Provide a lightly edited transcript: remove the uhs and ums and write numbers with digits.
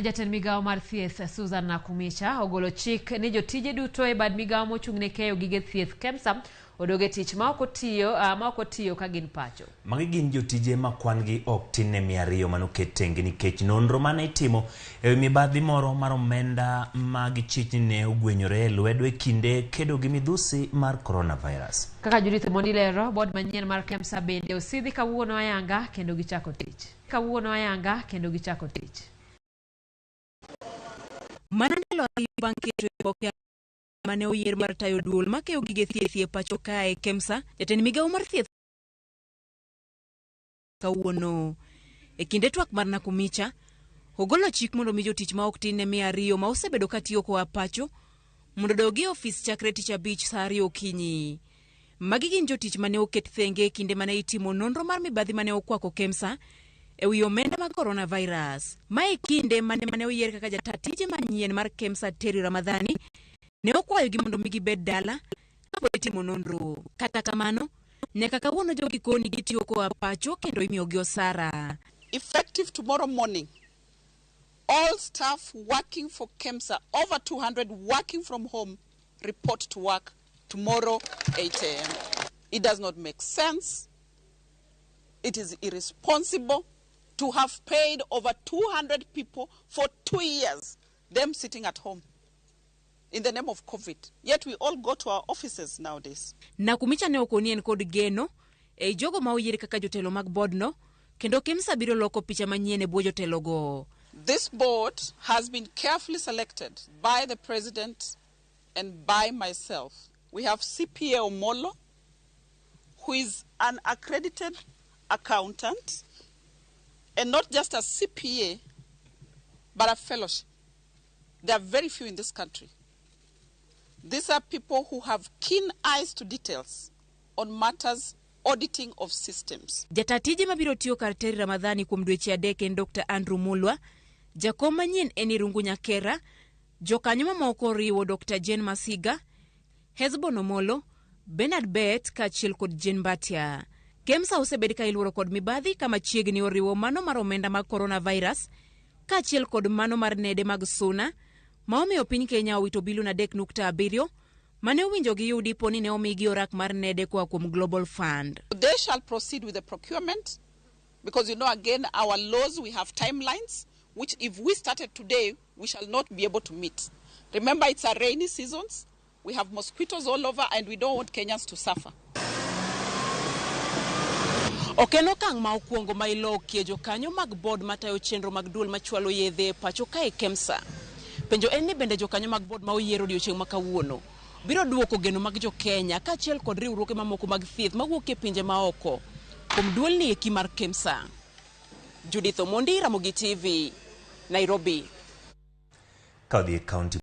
Jatend migawo mar thieth Susan Nakhumicha ogolo chik ni jotije duto e bad migawo mochung' ne keyo gige thieth KEMSA odog e tich ma ok otiyo ma ok otiyo ka gin pacho. Magi gin jotije ma kwan-gi ok tin ne 200 manoket tenge nikech nonro mane itimo e wi mibadhi moro mar omenda ma gichich ni ne ogwenyore e lwedo e kinde kedo gi midhusi mar coronavirus. Kaka Judith Omondi lero, board manyien mar KEMSA bende osidhi kawuono ayanga kendo gichako tich. Kawuono ayanga kendo gichako tich. Mana ndalo 2 bang' keto e oboke mane oyier mar tayo duol makeyo gige thieth e pacho kae KEMSA, jatend migawo mar thieth kawuono. E kinde twak mar Nakhumicha, ogolo chik mondo mi jotich ma ok tin ne 200 ma osebedo ka tiyo koa pacho mondo odog e ofis chakre tich abich saa 2 okinyi. Magi gin jotich mane oket thenge e kinde mane itimo nonro mar mibadhi mane okwako KEMSA e wi omenda mag coronavirus. Ma e kinde mane mane oyier kaka jata tije manyien mar KEMSA Terry Ramadhani ne okwayogi mondo mi gibed dala kapod itimo nonro. Kata kamano, nyaka kawuono jogi koni gitiyo koa pacho kendo imiyogi osara. Effective tomorrow morning, all staff working for KEMSA, over 200 working from home, report to work tomorrow 8 a.m. It does not make sense. It is irresponsible to have paid over 200 people for 2 years, them sitting at home in the name of COVID. Yet we all go to our offices nowadays. Nakhumicha ne okoni en kod geno ei jogo ma oyier kaka jotelo mag board no kendo KEMSA biro loko picha manyien e bwo jotelogo. This board has been carefully selected by the president and by myself. We have CPA Omolo, who is an accredited accountant, and not just a CPA, but a fellowship. There are very few in this country. These are people who have keen eyes to details on matters auditing of systems. Jata tije mabiro tiyo kar Terry Ramadhani kuom dweche 3 en Dr. Andrew Mulwa, jakom manyien en Irungu Nyakera, jokanyo mamoko oriwo Dr. Jane Masiga, Hesbon Omolo, Bernard Bet kaachiel kod Jane Mbatia. KEMSA osebed ka iluoro kod mibadhi ka machiegni oriwo mano mar omenda mag coronavirus kaachiel kod mano mar nede mag suna ma omiyo piny Kenya owito bilion 3.7 mane owinjo giyudi po ni ne omigi orak mar nede koa kuom Global Fund. They shall proceed with the procurement because again our laws, we have timelines which if we started today we shall not be able to meet. Remember, it's a rainy seasons. We have mosquitoes all over and we don't want Kenyans to suffer. Ok en okang' ma okwongo ma ilokie jokanyo mag board matayo chenro mag duol machwalo yedhe e pacho kae KEMSA. Penjo en ni bende jokanyo mag board ma oyier odiochieng' ma kawuono biro duoko geno mag jo Kenya kaachiel kod riwruoge mamoko mag thieth mawuok e pinje maoko kuom duolni eki mar KEMSA. Judith Omondi, Ramogi TV, Nairobi. Ka odhi e kaunti